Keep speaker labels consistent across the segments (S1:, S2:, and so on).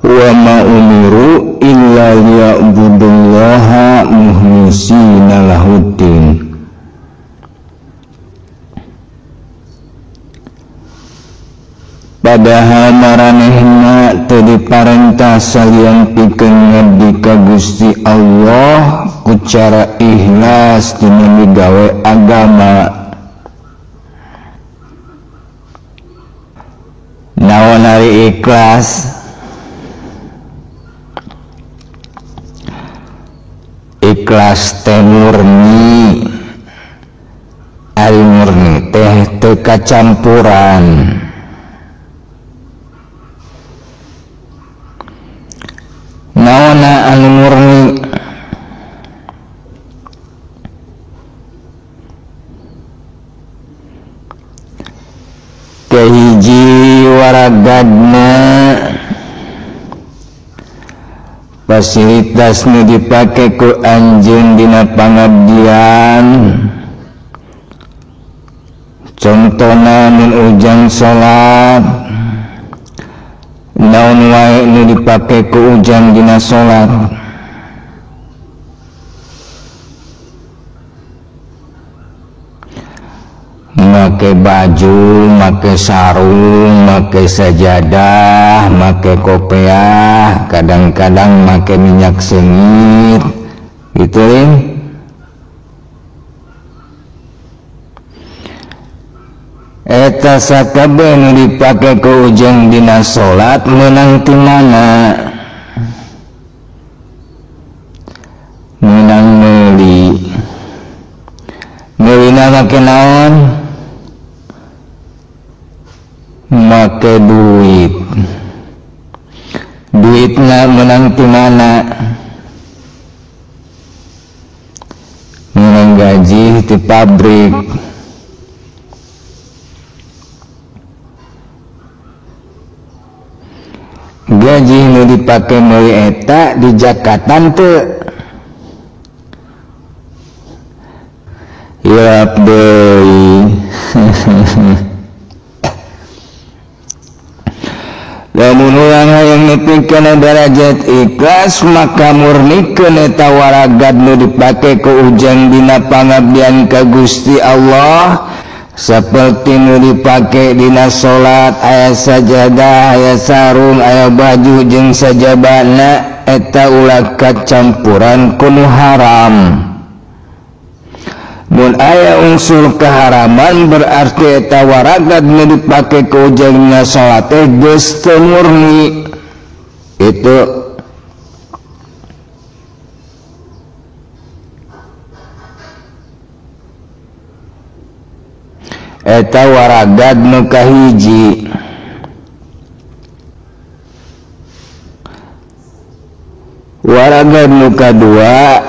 S1: Wa ma umiru illa liya'budullaha mukhlisina lahuddin. Padahal maranehna teu diparentah salian pikeun ngabdi ka Gusti Allah ku cara ikhlas dina migawe agama. Naon ari ikhlas? Ikhlas teh murni, ari murni teh teu kacampuran. Naona anu murni? Kahiji waragadna fasilitas nu dipake ku anjeun dina pangabdian, contona mun ujang salat, naon wae nu dipake ku ujang dina salat, make baju, make sarung, make sajadah, make kopiah, kadang-kadang make minyak sengit, gitu rin. Eta sakabeh nu dipake ku ujang dina salat meunang ti mana? Meunang meuli. Meulina make naon? Make duit. Duitna menang ti mana? Menang gaji di pabrik. Gaji nu dipake meuli eta di jakatan teu? Hilap deui. Lamun urang hayang nepi kana darajat ikhlas, maka murnikeun eta waragad nu dipake ku ujang dina pangabdian ka Gusti Allah, seperti nu dipake dina salat, aya sajadah, aya sarung, aya baju jeung sajabana, eta ulah kacampuran ku nu haram. Mun aya unsur keharaman berarti eta waragad nu dipake ku ujang dina salat teh geus teu murni. Itu eta waragad nu kahiji. Waragad nu kadua,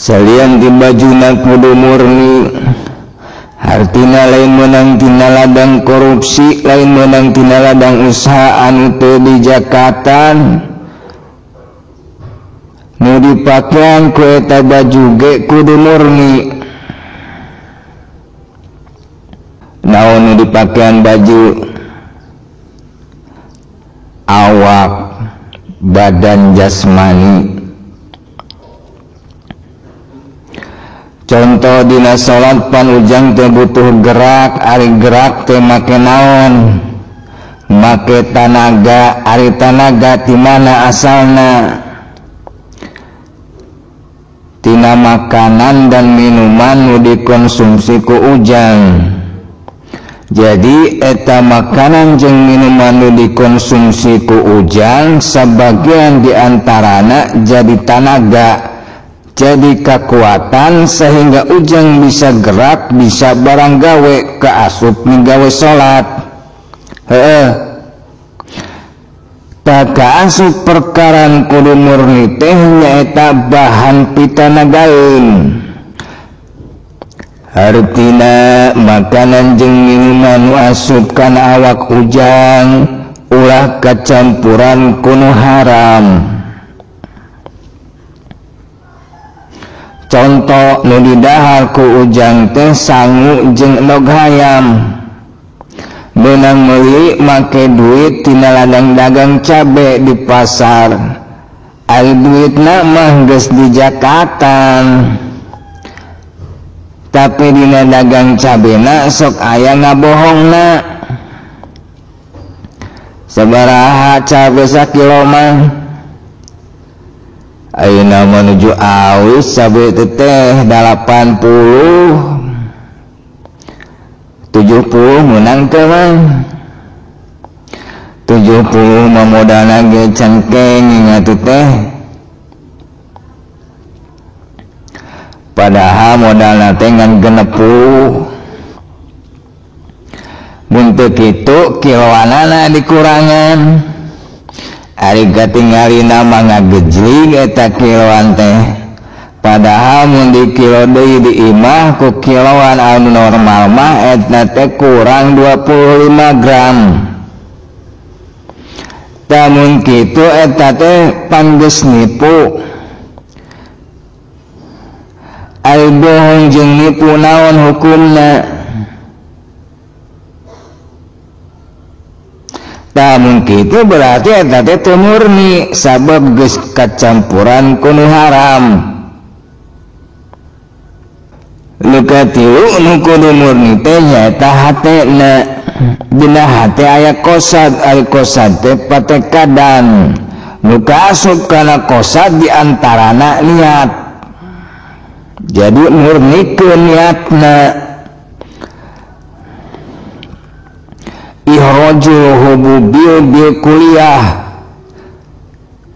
S1: salian di bajuna kudu murni, hartina lain menang tina ladang korupsi, lain menang tina ladang usaha anu teu dijakatan, nu dipakean ku eta baju ge kudu murni. Naon nu dipakean baju? Awak, badan jasmani. Contoh dina salat pan ujang teh butuh gerak, ari gerak teh make naon? Make tanaga, ari tanaga ti mana asalna? Tina makanan dan minuman nu dikonsumsi ku ujang. Jadi eta makanan jeung minuman nu dikonsumsi ku ujang sebagian diantarana jadi tanaga, jadi kekuatan sehingga ujang bisa gerak, bisa barang gawe, keasup migawe salat. Heeh. Tak kaasup perkaran kudu murni teh nyaeta bahan pitanagaeun. Hartina makanan jeung minuman nu asup kana awak ujang ulah kacampuran ku nu haram. Contoh nu didahar ku ujang teh sangu jeung endog hayam. Menang meuli make duit tina ladang dagang cabe di pasar. Ari duitna mah geus dijakatan. Tapi dina dagang cabena sok aya ngabohongna. Sabaraha cabe sakilo mah? Ayeuna menuju awis cabe teh 80 70 menang teh mah. 70 mah modalna ge can kenging atuh teh. Padahal modalna teh ngan 60. Mun teu kitu kiloanana dikurangan. Ari katingalina mah ngagejlig eta kiloan teh. Padahal mun di kilo deui di imah ku kiloan anu normal mah eta teh kurang 25 gram. Tah mun kitu eta teh pan geus nipu. Ari bohong jeung nipu naon hukumna? Tah mun kitu berarti eta teh teu murni sabab geus kacampuran ku nu haram. Nu katilu nu kudu murni teh nyaeta hatena. Dina hate aya kosad, ari kosad teh patekadan. Nu kaasup kana kosad di antarana niat. Jadi murnikeun niatna. Ihrajul hububil bil kuliah.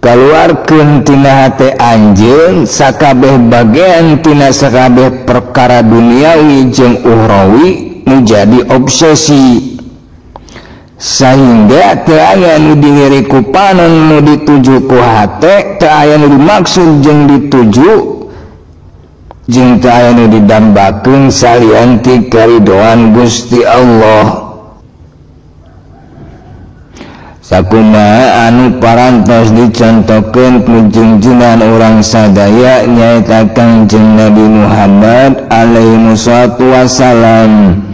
S1: Kaluarkeun tina hate anjeun sakabeh bagean tina sakabeh perkara duniawi jeung ukhrawi nu jadi obsesi. Sehingga teu aya nu dilirik ku panon nu dituju ku hate, teu aya nu dimaksud jeung dituju, jeung teu aya nu didambakeun salian ti karidoan Gusti Allah. Sakumaha anu parantos dicontohkeun ku junjungan urang sadaya nyaeta Kangjeng Nabi Muhammad alaihi wassalatu wassalam.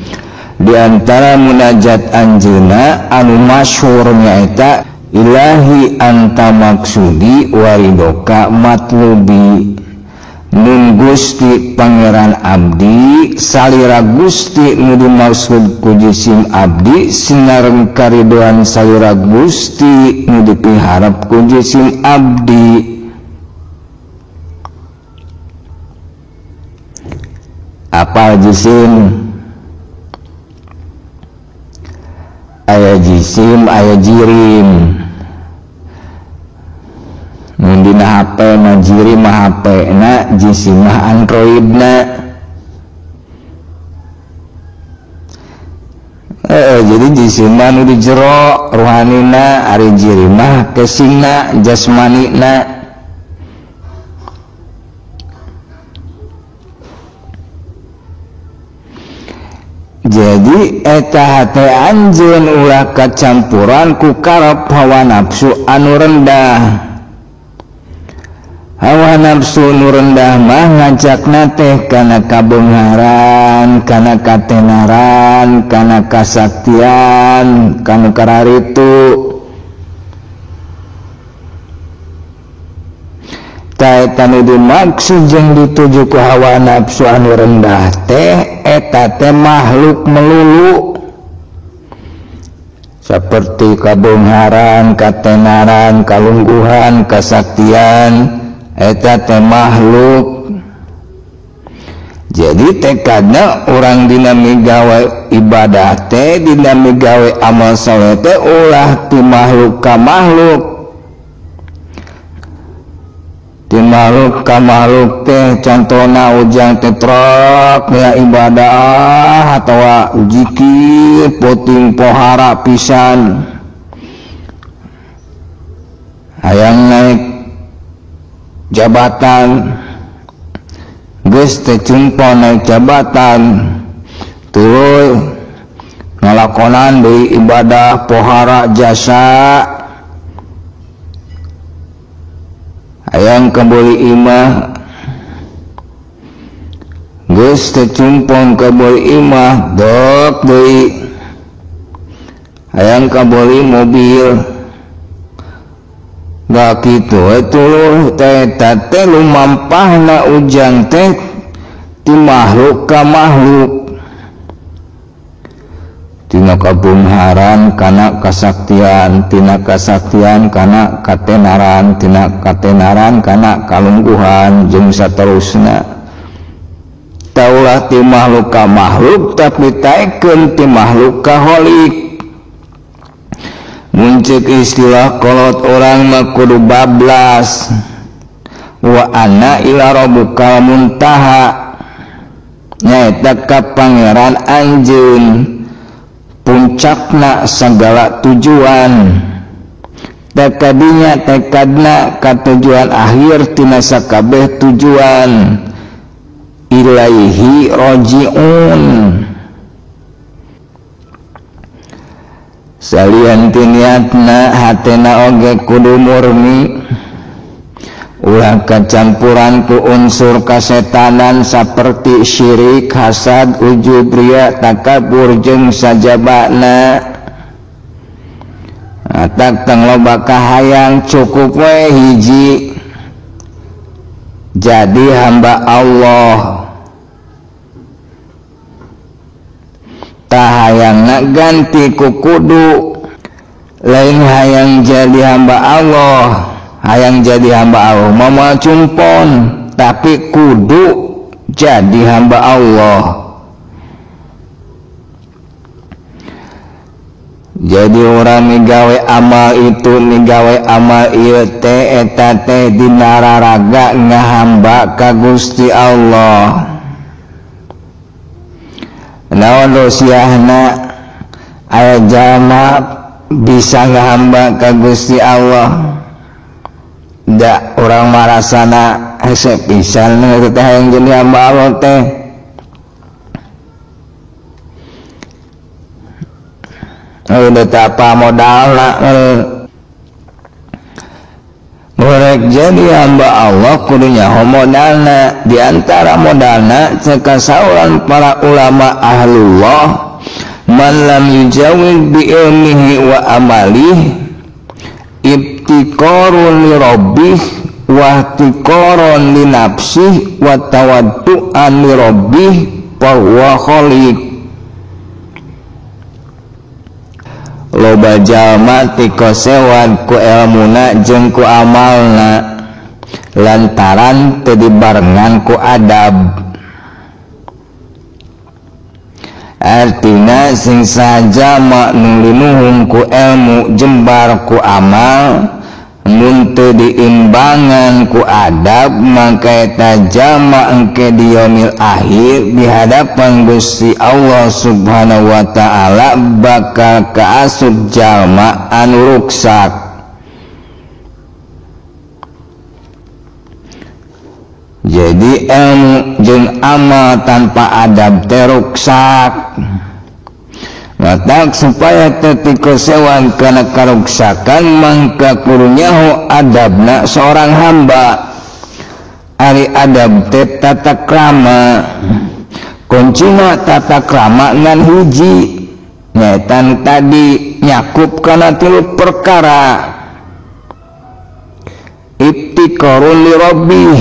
S1: Di antara munajat anjeunna anu masyhur nyaeta Ilahi anta maksudi waridoka matlubi. Nun Gusti Pangeran abdi salira Gusti nu dimaksud ku jisim abdi sinareng karidoan salira Gusti nu dipiharep ku jisim abdi. Apal jisim? Aya jisim, aya jirim. Mun dina HP mah jirim mah HP na, jisim mah Android na. Jadi jisim mah nu di jero ruhanina, ari jirim mah kesingna, jasmanina. Jadi eta hate anjeun ulah kacampuran ku karep hawa nafsu anu rendah. Hawa nafsu nu rendah mah ngajakna teh kana kabeungharan, kana katenaran, kana kasaktian, kana kararitu. Tah eta nu dimaksud jeung dituju ku hawa nafsu anu rendah teh eta teh makhluk melulu. Seperti kabeungharan, katenaran, kalungguhan, kasaktian, eta teh makhluk. Jadi tekadna urang dina migawe ibadah teh, dina migawe amal soleh teh ulah ti makhluk ka makhluk. Ti makhluk ka makhluk teh contohna ujang teh trok ya ibadah atawa zikir poting pohara pisan hayang naik jabatan, geus teh cumpo naik jabatan tuluy ngalakonan deui ibadah pohara jasa hayang kebeuli imah, geus teh cumpong kebeuli imah dok deui Hayang kaboli mobil. Gak kitu tuluh teh teh lumampahna ujang teh ti makhluk ka makhluk. Tina kabungharan kana kasaktian, tina kasaktian kana katenaran, tina katenaran kana kalungguhan jeung saterusna. Taulah ti makhluk ka makhluk tapi taekeun ti makhluk ka holik. Muncul istilah kolot orang mah kudu bablas. Wa anna ila rabbikal muntaha, nyaeta ka pangeran anjeun puncakna segala tujuan. Tekadinya tekadna ka tujuan akhir tina sakabeh tujuan. Ilaihi rajiun. Salian ti niatna hatena oge kudu murni, ulah kacampuran ku unsur kasetanan saperti syirik, hasad, ujub, riya, takabur jeung sajabana. Atak tong loba kahayang, cukup we hiji jadi hamba Allah. Tahayangna ganti ku kudu, lain hayang jadi hamba Allah. Hayang jadi hamba Allah moal cumpon, tapi kudu jadi hamba Allah. Jadi orang migawe amal itu migawe amal ieu teh eta teh dina raraga ngahamba ka Gusti Allah. Naon rosiahna aya jalma bisa ngahamba ka Gusti Allah. Da urang marasana hese pisan teh hayang jadi hamba Allah teh. Udah tak apa modalna murek jadi hamba Allah kudu nyaho modalna. Di antara modalna cekasauran para ulama ahlullah, man lam yujawid bi ilmihi wa amalih ibtiqarun li rabbih wa ihtiqarun li nafsih wa tawaddu'an li rabbih fa huwa khaliq. Loba jalma ti kosewan ku elmuna jeung ku amalna lantaran teu dibarengan ku adab. Artina sing saja jalma nu linuhung ku elmu jembar ku amal, mun teu diimbangan ku adab maka eta jalma engke di yaumil akhir di hadapan Gusti Allah Subhanahu wa taala bakal kaasup jalma anu ruksak. Jadi ilmu jeung amal tanpa adab teh ruksak. Matak supaya teu tikosewan kana karuksakan mangka kudu nyaho adabna seorang hamba. Ari adab teh tata krama. Kuncina tata krama ngan hiji, nyaeta tadi nyakup kana tilu perkara. Ibtiqarun li rabbih,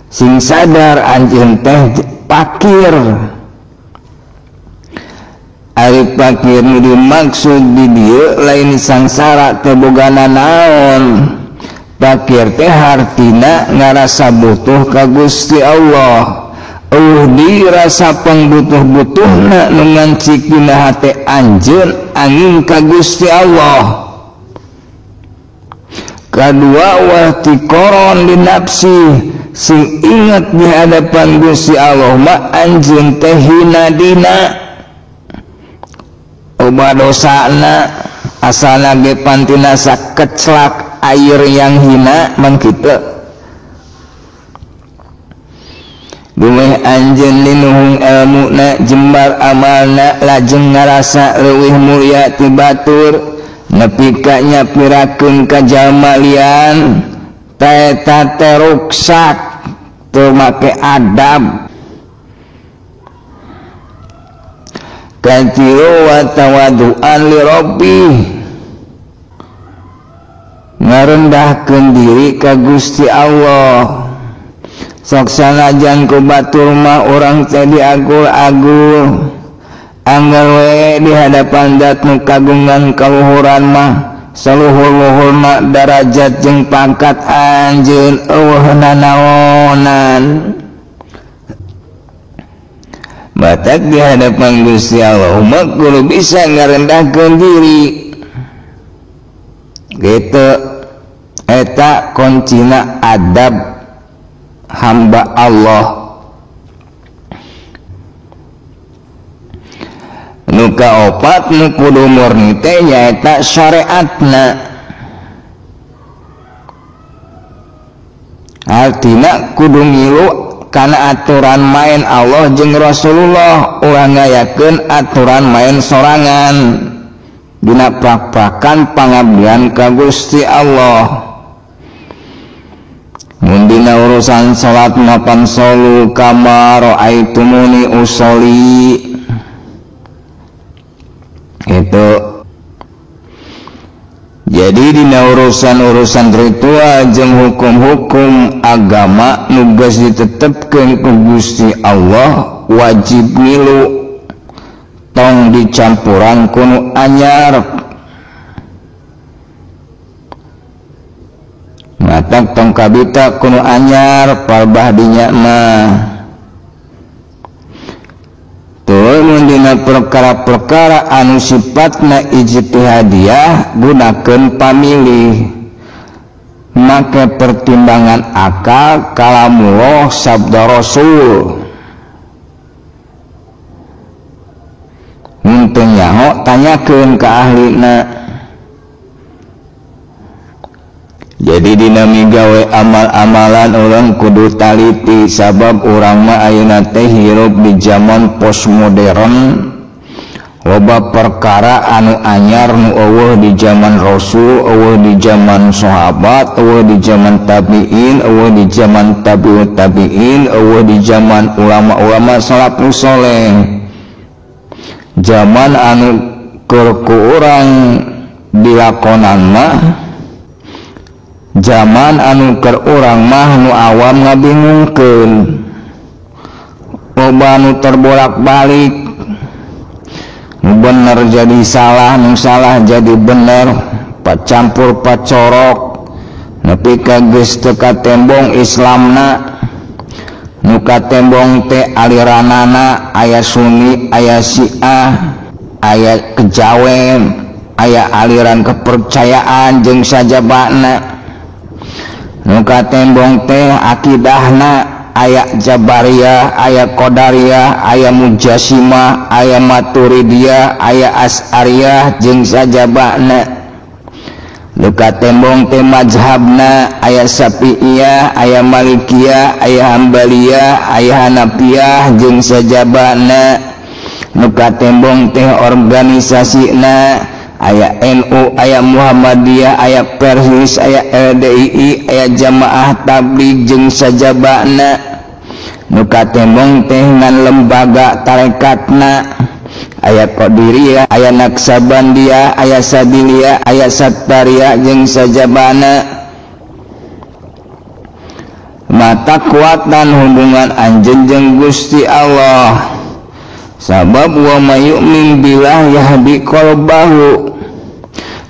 S1: sing sadar anjeun teh pakir. Ari pakir nu dimaksud di dieu lain sangsara teh bogana naon. Pakir teh hartina ngarasa butuh ka Gusti Allah. Eueuh dirasa pangbutuh-butuhna nu ngancik dina hate anjeun angin ka Gusti Allah. Kadua wahtiqaron li nafsi, sing ingat di hadapan Gusti Allah mah anjeun teh hina dina loba dosana, asalna ge pantina sakeclak air yang hina man kitu. Dumeh anjeun linuhung elmuna jembar amalna lajeng ngarasa leuwih mulia ti batur nepi ka nyapirakeun ka jalma lian ta teh ruksak teu make adab. Katilu wa tawadu'an li rabbih, ngarendahkeun diri ka Gusti Allah. Sok sanajan ku batur mah urang teh diagul-agul, angger we di hadapan zat nu kagungan kaluhuran mah saluhur-luhurna darajat jeung pangkat anjeun eueuh nanaonan. Batak di hadapan Gusti Allah mah kudu bisa ngarendahkeun diri. Gitu eta kuncina adab hamba Allah. Nu kaopat nu kudu murni teh nyaeta syariatna. Artina kudu ngilu kana aturan main Allah jeung Rasulullah, ulah ngayakeun aturan main sorangan dina prak-prakan pangabdian ka Gusti Allah. Mun dina urusan salat mapan solu kama raaitumuni usolli. Itu. Jadi dina urusan-urusan ritual jeung hukum-hukum agama nu geus ditetepkeun ku Gusti Allah wajib ngilu, tong dicampuran ku nu anyar. Matak tong kabita ku nu anyar palbah dinya mah. Tuluy dina perkara-perkara anu sifatna ijtihadiyah gunakeun pamilih, make pertimbangan akal kalamullah sabda Rasul. Mun teu nyaho tanyakeun ka ahlina. Jadi dina migawe amal-amalan urang kudu taliti, sabab urang mah ayeuna teh hirup di zaman postmodern. Loba perkara anu anyar nu eueuh di zaman Rasul, eueuh di zaman sahabat, eueuh di zaman tabiin, eueuh di zaman tabiut tabiin, eueuh di zaman ulama-ulama salafus soleh. Zaman anu keur ku urang dilakonan mah, zaman anu keur urang mah nu awam ngabingungkeun, loba nu terbolak-balik, nu bener jadi salah, nu salah jadi bener, pacampur pacorok, nepi ka geus teu katembong Islamna. Nu katembong teh aliranana aya Sunni, aya Syiah, aya kejawen, aya aliran kepercayaan jeung sajabana. Nu katembong teh akidahna aya Jabariyah, aya Qadariyah, aya Mujassimah, aya Maturidiyah, aya As'ariyah jeung sajabana. Nu katembong teh mazhabna aya Syafi'iyah, aya Malikiyah, aya Hambaliyah, aya Hanafiyah jeung sajabana. Nu katembong teh organisasina aya NU, aya Muhammadiyah, aya Persis, aya LDII, aya Jamaah Tabligh jeung sajabana. Nu katembong teh ngan lembaga tarekatna aya Qadiriyah, aya Naqsabandiyah, aya Sabiliyah, aya Sattariyah jeung sajabana. Mata kuatan hubungan anjeun jeung Gusti Allah, sabab wa may yu'min billah yahdi qalbahu.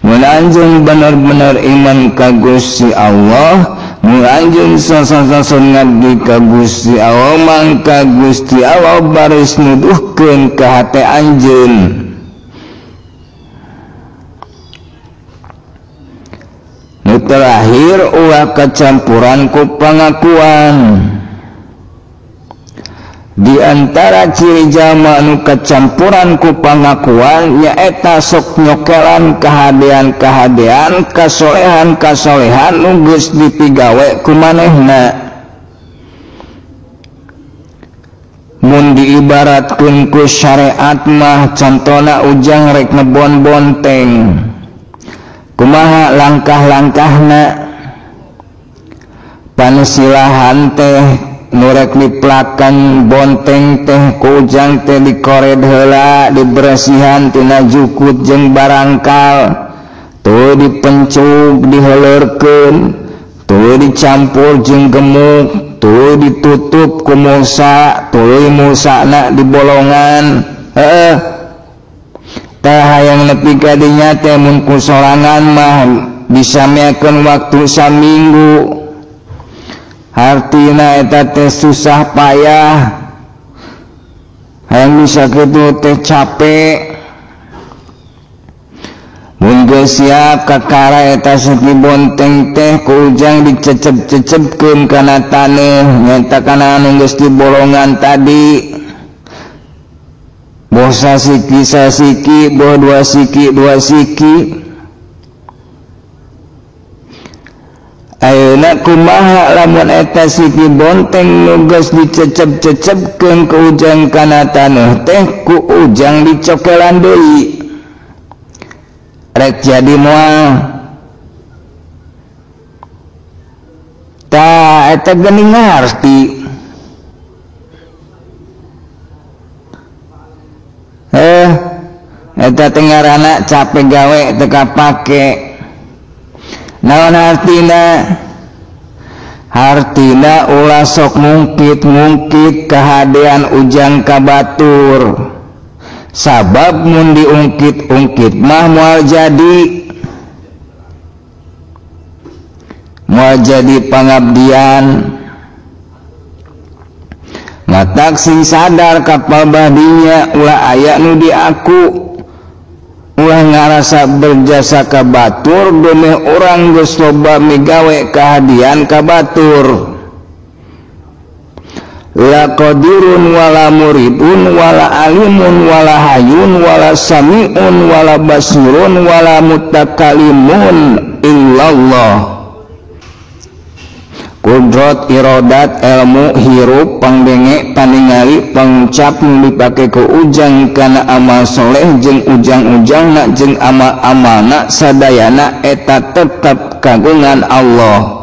S1: Mun anjeun bener-bener iman ka Gusti Allah, mun anjeun sasa-sasa ngabdi ka Gusti Allah, mangka Gusti Allah baris nuduhkeun ka hate anjeun. Nu terakhir ulah kacampuran ku pangakuan. Di antara ciri jalma nu kacampuran ku pangakuan nyaeta sok nyokelan kahadean-kahadean, kasolehan-kasolehan nu geus dipigawe ku manehna. Mun diibaratkeun ku syariat mah contona ujang rek ngebon bonteng, kumaha langkah-langkahna? Pansilahan teh nu rek diplakan bonteng teh ku ujang teh dikored heula dibersihan tina jukut jeung barangkal tuh dipencuk diheuleurkeun tuh dicampur jeung gemuk tuh ditutup ku mulsa tuluy mulsana di bolongan heeh tah hayang nepi ka dinya teh mun ku sorangan mah bisa meakeun waktu saminggu hartina eta teh susah payah hayang bisa kitu teh capek mun geus siap kakara eta siki bonteng teh ku ujang dicecep-cecepkeun kana taneuh nyaeta kana anu geus dibolongan tadi boh sasiki sasiki boh dua siki dua siki. Ayeuna kumaha lamun eta siki bonteng nu geus dicecep-cecepkeun ku ujang kana taneuh teh ku ujang dicokelan deui rek jadi moal tah eta geuning ngarti eta teh ngaranna capek gawe teu kapake. Naon hartina? Hartina ulah sok ngungkit-ngungkit kahadean ujang ka batur. Sabab mun diungkit-ungkit mah moal jadi pangabdian. Matak sing sadar kapal badinya ulah aya nu diaku ulah ngarasa berjasa ka batur dumeh urang geus loba migawe kahadian ka batur. La qadirun wala muridun wala alimun wala hayun wala samiun wala basirun wala mutakalimun illallah. Kudrot, irodat, ilmu, hirup, pangdenge, paningali, pangucap nu dipake ku ujang kana amal soleh jeung ujang-ujangna jeung amal-amalna sadayana eta tetep kagungan Allah.